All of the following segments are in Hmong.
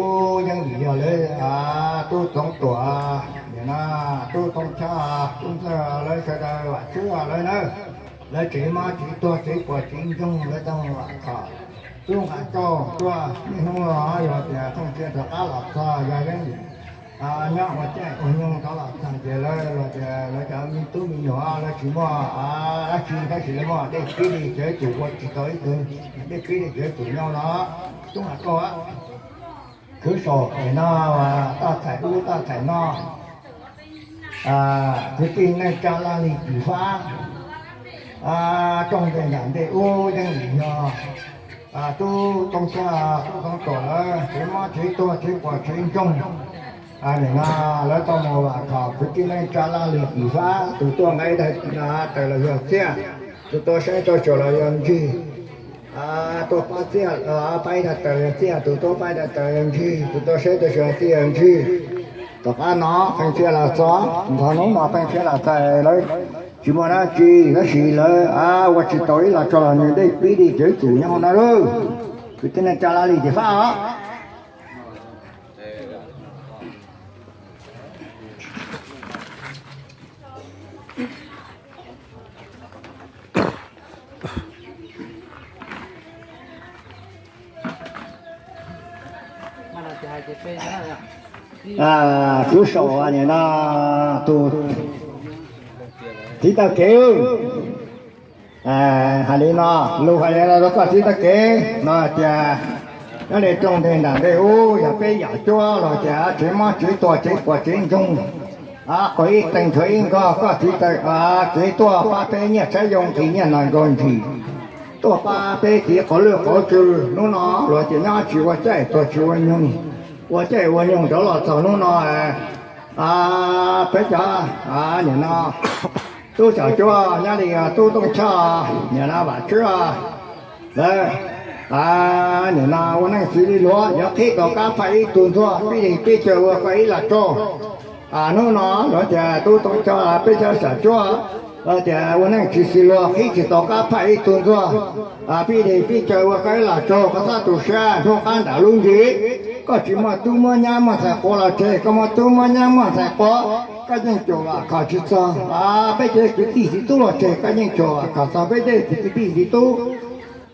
Ub, yeej vim yog lawv tub Txoov Tuam, nim no tub Tooj Choj, tub Ntxawg, lawv sawv daws vam tswb lawv na. Lawv tsev mob tsev tuag tsev puas tsev ntsoog lawv tau vam khom tub nqa rau tuaj niaj hnub no, yog tias Tooj Ntxawg rov qab los txog yog yeej nyob ua caij ua nyoog rov los txog ces lawv los tias lawv cov me tub me nyuam lawv tsis muaj dab tsi tab sis lawv muaj dej pib dej cawv tus ua tsis tau ib tug, dej pib dej cawv tus nyob no. Tub nqa rau khwv saum pem no, toj txhais ub toj txhais no, kwv tij neej tsa laj lig pim fab, rooj ntej nram ntej ub yeej vim yog tub Tooj Choj tub Txoov Tuam lawv tsev mob tsev tuag tsev puas tsev ntsoog. Nim no lawv tau mus vam khom kwv tij neej tsa laj lig pim fab, tus tuaj nqa ib daim taws los yog txiaj, tus tuaj saib tuaj xyuas los yog ntsig, tuaj pab txiaj, pab ib daim taws yog txiaj, tus tuaj pab ib daim taws yog ntsig, tus tuaj saib tuaj xyuas txiaj yog ntsig. Tom qab no Pheej Txhiaj los txog, nqhov hnub no Pheej Txhiaj los txog lawv tsis muaj dab tsi tab sis lawv ua tsis tau ib los tso los nws dej pib dej cawv tus nyob hauv no lauj. Kwv tij neej tsa laj lig pim fab os. Kuv saum nim no tus txiv taw kev hais li no, lus hais li no rau koj txiv taw kev no tias, nyob li rooj ntej nram ntej ub yog peb yam cuab los tias tsev mob tsev tuag tsev puas tsev ntsoog, qhov ib teeg tshuav ib nkog, koj txiv taw kev tuaj pab peb nyiaj tshaib yoo nqhis nyiaj nas nkaus ntsis, tuaj pab peb tiv qhov lwj qhov tsw. Hnub no luag tias nyob tsis ua caij tuag tsis ua nyoog, ua caij ua nyoog rov los txog hnub no, peb cov nim no tub xyom cuab nyob li tub Tooj Choj nim no vam tswb lawv nim no ua neej xws li luag yuav qhib tau kab phaj ib tug ntxuag pib li pib caw ua koj ib los tsaug. Hnub no luag tias tub Tooj Choj peb cov xyom cuab tias ua neej tsis xws luag qhib tsis tau kab phaj ib tug ntxuag pib li pib caw ua koj ib los tsaug, koj txhob tu siab, hnub qab nram lub ntsis koj tsis muaj tub muaj nyab muaj ntxhais quav los tseg, koj muaj tub muaj nyab muaj ntxhais quav koj yeej cuam vam khom tsis txog peb cov kwv tij txiv tub los tseg, koj yeej cuam vam khom txog peb tej kwv tij txiv tub.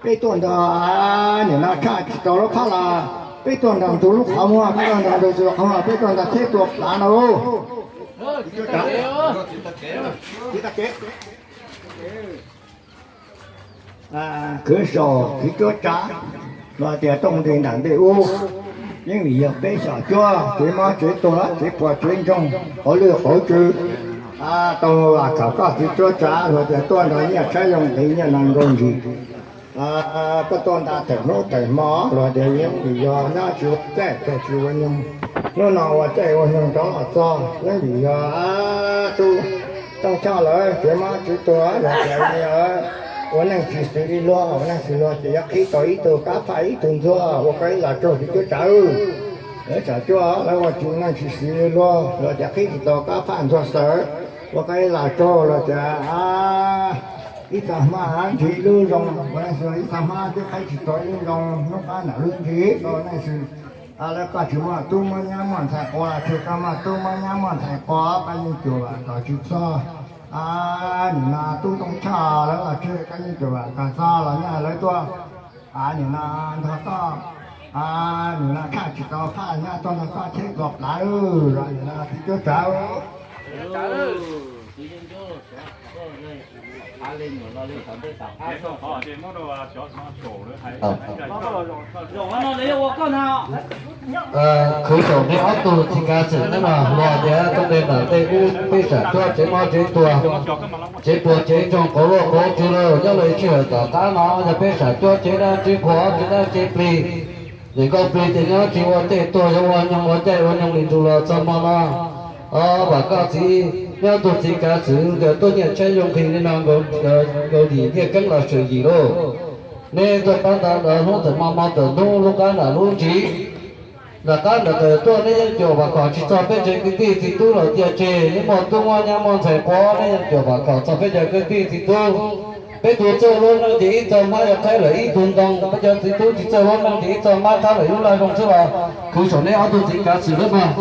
Peb tuaj nrog nim no tshaj tsis tau lub phab los, peb tuaj nrog ntug lub qhov muag, peb tuaj nrog ntug lub qhov muag, peb tuaj nrog tsheb tua plav no. Khwv saum khwv cuab tsav los tias rooj ntej nram ntej ub, yeej vim yog peb xyom cuab tsev mob tsev tuag tsev puas tsev ntsoog qhov lwj qhov tsw, tau vam khom koj khwv cuab tsav los tias tuaj nrog nyiaj tshaib yoo nqhis nyiaj nas nkaus ntsis. Koj tuaj nta tawm hnub tawm hmo los tias yeej vim yog nyob tsis ua caij tuag tsis ua nyoog, hnub no ua caij ua nyoog rov los txog yeej vim yog tub Tooj Choj lawv tsev mob tsev tuag los tias ua neej tsis xws li luag, ua neej xws luag ces yuav qhib tau ib tug kab phaj ib tug ntxuag ua koj ib los tsaug khwv cuab tsav. Lawv xyom cuab lawv ua tsis neej tsis xws li luag los tias qhib tsis tau kab phaj ntxuag xawm ua koj ib los tsaug los tias ib txog hmo ntsis lub zoo, ua neej xws ib txog hmo twb qhib tsis tau ib lub zoo, hnub qab nram lub ntsis ua neej xws lawv koj tsis muaj tub muaj nyab muaj ntxhais quav los tseg, koj muaj tub muaj nyab muaj ntxhais quav koj yeej cuam vam khom tsis txog. Nim no tub Tooj Choj lawv los tseg koj yeej cuam vam khom txog los nyob lawv tuaj nim no nrog koj nim no tshaj tsis tau phaj nyob tuaj nrog koj tsheb tua plav los nim no khwv cuab tsav. Khwv saum nej ob tug txiv kav xwm no los tias rooj ntej nram ntej ub peb xyom cuab tsev mob tsev tuag, tsev puas tsev ntsoog qhov lwj qhov tsw lawm, nyob li sij hawm tom qab no yog peb xyom cuab tsev dab tsev qhua tsev dab tsev plig, nim nkauj plig ces nyob tsis ua caij tuag yuav ua nyoog ua caij ua nyoog li ntug los txog hmo no. Vam koj txiv nyob tug txiv kav xwm nkawd tuaj nyiaj tshaib yoo nqhis li no nkaus yim nyiaj keeb los swm yim lauj. Nej tuaj pab ntawd hnub txawm hmo hmo tawm hnub lub qab nram lub ntsis, nram qab nram tawm tuaj nej yeej cuam vam khom tsis txog peb tsev kwv tij txiv tub los tiag, tseg nej muaj tub muaj nyab muaj ntxhais quav nej yeej cuam vam khom txog peb cov kwv tij txiv tub. Peb tug txawj ua lub neej ces ib txog hmab yog qhaib lawm ib tug ntoo, peb cov txiv tub tsis txawj ua lub neej ces ib txog hmab qhaib lawm ib lub laj zoo xwb los khwv saum neb ob tug txiv kav xwm lawm mas.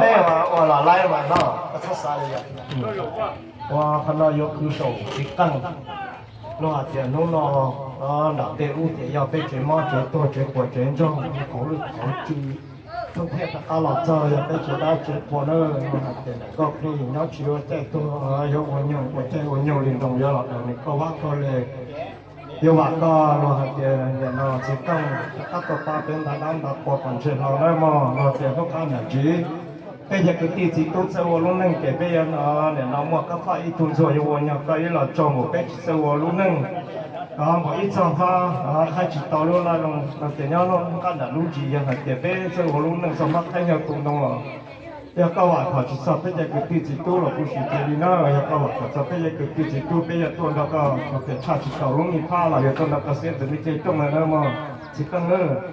Peb ua los laib mas no, koj txhob xav li yog ua qhov no yuav khwv saum txiv qeej. Luag hais tias hnub no nram tej ub tias yog peb tsev mob tsev tuag tsev quas tsev ntsoog qhov lwj qhov tswv, thoob thiaj rov qab los txog yog peb tsev dab tsev qhua na. Luag hais tias ntawm nkauj plig nyob tsis ua caij tuag yuav ua nyuj ua caij ua nyuj li nroos yuav los daws nws kauj vab kauj le. Yuav vam koj luag hais tias nim no txiv qeej rov qab tuaj pab peb nta dab nta qhua kom ntsej hlau na mog, luag tias hnub qab nram ntsis peb yog kwv tij txiv tub txawj ua lub neej ces peb yuav nim no muaj kab faj ib tug ntxuag yuav ua nyuag koj ib los tsaug npaum peb tsis txawj ua lub neej. Npaum ib txog hmab qhaib tsis tau lub laj zoo no ces nyob hnub qab nram lub ntsis yog hais tias peb txawj ua lub neej txog hmab qhaib nyuag tu ntoo los yog koj vam khom tsis txog peb cov kwv tij txiv tub los kuv sim cia li na, yog koj vam khom txog peb cov kwv tij txiv tub peb yuav tuaj nrog koj ua pem tshaj tsis tau lub me phab los yuav tuaj nrog koj xiab ntxwv me ceg rooj lawm na mog txiv qeej na.